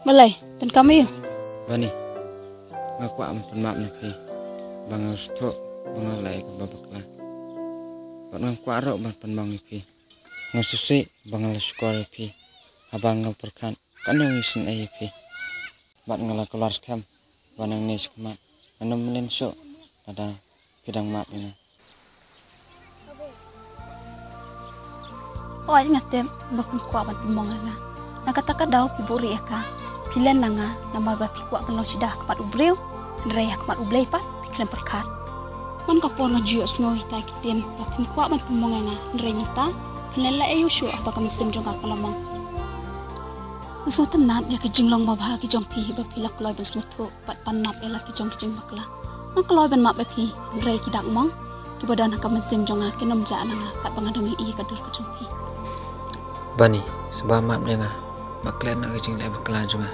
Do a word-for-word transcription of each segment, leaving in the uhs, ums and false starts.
Balei, pyndonkam ïa u? Bani, nga kwah ban pynmap na phi ba nga sngewthuh ba nga leh kaba bakla. Bad nga kwah ruh ban pynmong ïa phi. Nga sngewsih ba nga la shukor ïa phi haba nga pyrkhat katno ngi isynei ïa phi. Bad nga la kular skhem ba nangne shakhmat ngan ym mlien shuh lada phi dang map ïa nga. Hooid, nga tip ba phi kwah ban pynmong ïa nga. Na kata ka daw phi buhrieh ïa ka. Phi len na nga namar ba phi kwah ban long sida ha khmat u briew, hynrei ha khmat U Blei pat phi khlem pyrkhat. Man ka por nga ju ïohsngew ïa kita ki ktien ba phim kwah ban pynmong ïa nga, hynrei mynta phin len leh aïu shuh haba ka mynsiem jong nga ka la mong. Nga sngewtynnat ïa ki jinglong babha ki jong phi ba phi la kloi ban sngewthuh bad pan map ïa la ki jong ki jingbakla. Nga kloi ban map ïa phi, hynrei ki dak mong kiba don ha ka mynsiem jong nga kin ym jah na nga katba nga dang ïohi ïa ka dur ka jong phi. Bani, sngewbha map ïa nga ba klet noh ka jingleh bakla jong nga.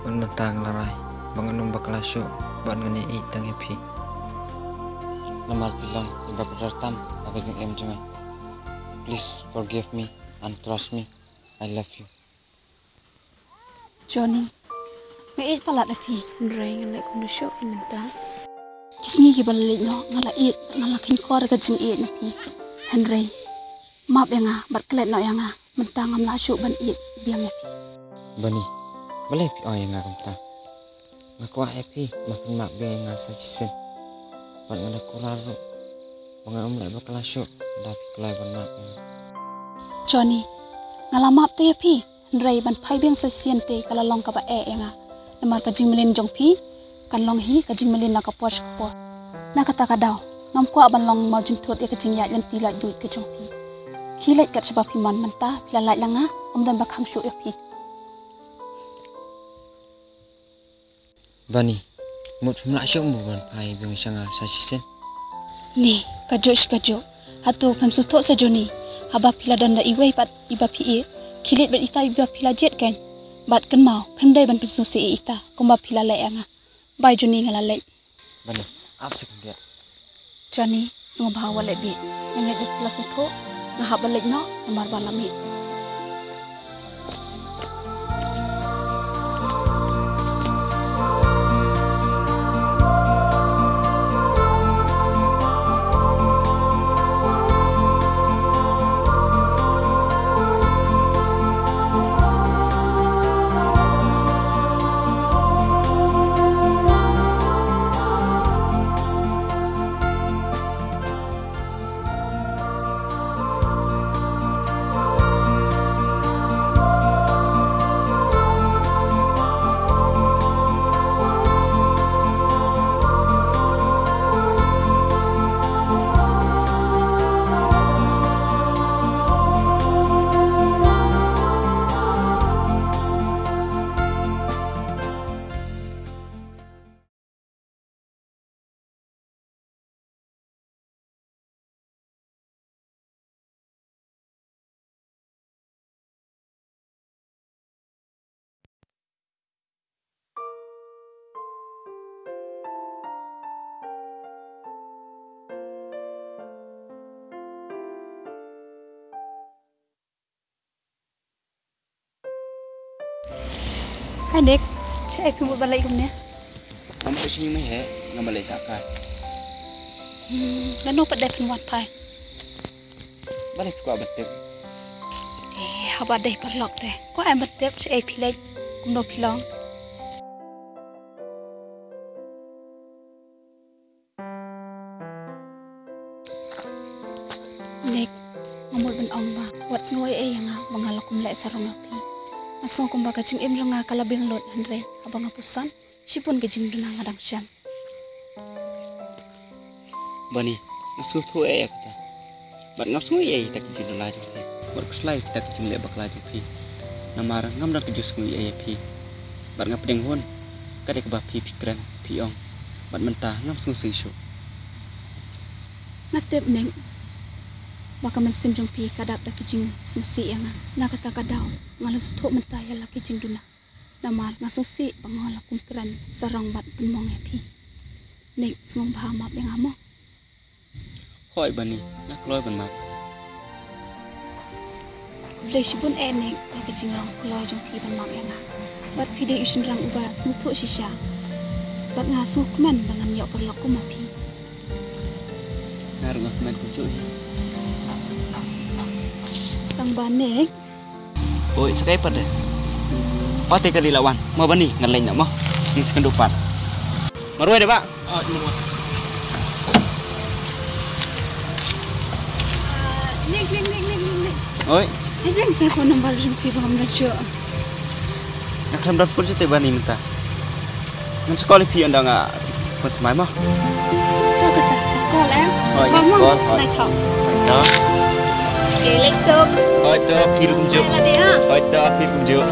Bad mynta nga la rai ba ngan ym bakla shuh bad ngan ïaieit tang ïa phi. Namar phi long iba kordor tam ha ka jingim jong nga. Please forgive me and trust me. I love you. Johnny, nga ïeit palat ïa phi, hynrei ngan leh kumno shuh phi mynta. Ki sngi kiba la leit noh nga la ïeit, nga la kheiñkor ïa ka jingïeit na phi. Hynrei map ïa nga bad klet noh ïa nga, mynta ngam lah shuh ban ïeit biang ïa phi. Bani, balei phi ong ïa nga kumta? Nga kwah ïa phi ba phin map biang ïa nga sa shisien. Bad nga da kular ruh ba ngan ym leh bakla shuh lada phi kloi ban map ïa nga. Johnny, nga la map te ïa phi, hynrei ban phai biang sa shisien te ka la long kaba eh ïa nga. Namar ka jingmlien jong phi kan long hi ka jingmlien na ka por sha ka por. Na kata ka daw ngam kwah ban long mawjynthut ïa ka jingïaid lynti laitluid ka jong phi. Khie leit kat shaba phi mon, mynta phi la lait la nga, ym don ba khang shuh ïa phi. Bani, mut phim lah shuh mo ban phai biang sha nga sa shisien? Ni, kajuh shi kajuh. Hato phim sngewthuh sa, Johnny, haba phi la don da iwei pat iba phi ïeit, khie leit bad ita iba phi la jied keiñ. Bad kynmaw, phim dei ban pynsngewsih ïa ita kumba phi la leh ïa nga. Bye Johnny, nga la leit. Bani, ap sha khyndiat. Johnny, sngewbha wat leh bieit. Nga ngeit ba phi la sngewthuh. Nga hap ban leit noh namar ba la miet. Hai Nick, shaei phi mut ban leit kumne? Ngam mut sha ïing mei hi, ngam leit sah kai. Hmm, lano pat dei phin wan phai? Balei phi kwah ban tip? Eh, haba dei paralok te kwah em ban tip shaei phi leit, kumno phi long. Nick, nga mut ban ong ba wat sngew ei ei ïa nga ba nga la kum leh sarong ïa phi. Nga sngew kumba ka jingim jong nga ka la biang lut, hynrei haba nga pyrshang shibun ka jingduna nga dang shem. Bani, nga sngewthuh ei ei ïa kata. Bad ngam sngew ei ei ïa kita ki jingduna jong phi. Bad khuslai ïa kita ki jingleh bakla jong phi. Namar ngam don ka jingsngew ei ei ïa phi. Bad nga pdiang hun, ka dei kaba phi phi kren, phi ong. Bad mynta ngam sngewsih shuh. Nga tip Nick ba ka mynsiem jong phi ka dap da ki jingsngewsih ïa nga. Na kata ka daw nga la sngewthuh mynta ïa la ki jingduna. Namar nga sngewsih ba nga la kum kren sarong bad pynmong ïa phi. Nick, sngewbha map ïa nga mo. Hooid Bani, nga kloi ban map. Khublei shibun eh Nick, ïa ka jinglong kloi jong phi ban map ïa nga. Bad phi dei u shynrang uba sngewthuh shisha. Bad nga sngewkmen ba ngan ïoh paralok kum ma phi. Nga ruh nga kmen kumjuh hi. Tang ba Nick. Oi, sa kaei pat de. Pat te ka dei la wan. Mo bani ngan leit noh mo. Ni second pat. Marwei de ba. Ah, Nick, Nick, Nick, Nick, Nick, Nick. Oi. Ai, bang sa phone number jong phi ba ngam da shuh. Nga khlem don phone shuh te bani mynta. Ngan sa call ïa phi ynda nga phone thymmai mo. To kata, sa call eh. Sa call mo. Oi, sa call, oi. Lai thok. Oi, to. Okay, leit suk. Oi, to, phi ruh kumjuh. Bye, lade, ha. Oi, to, phi ruh kumjuh.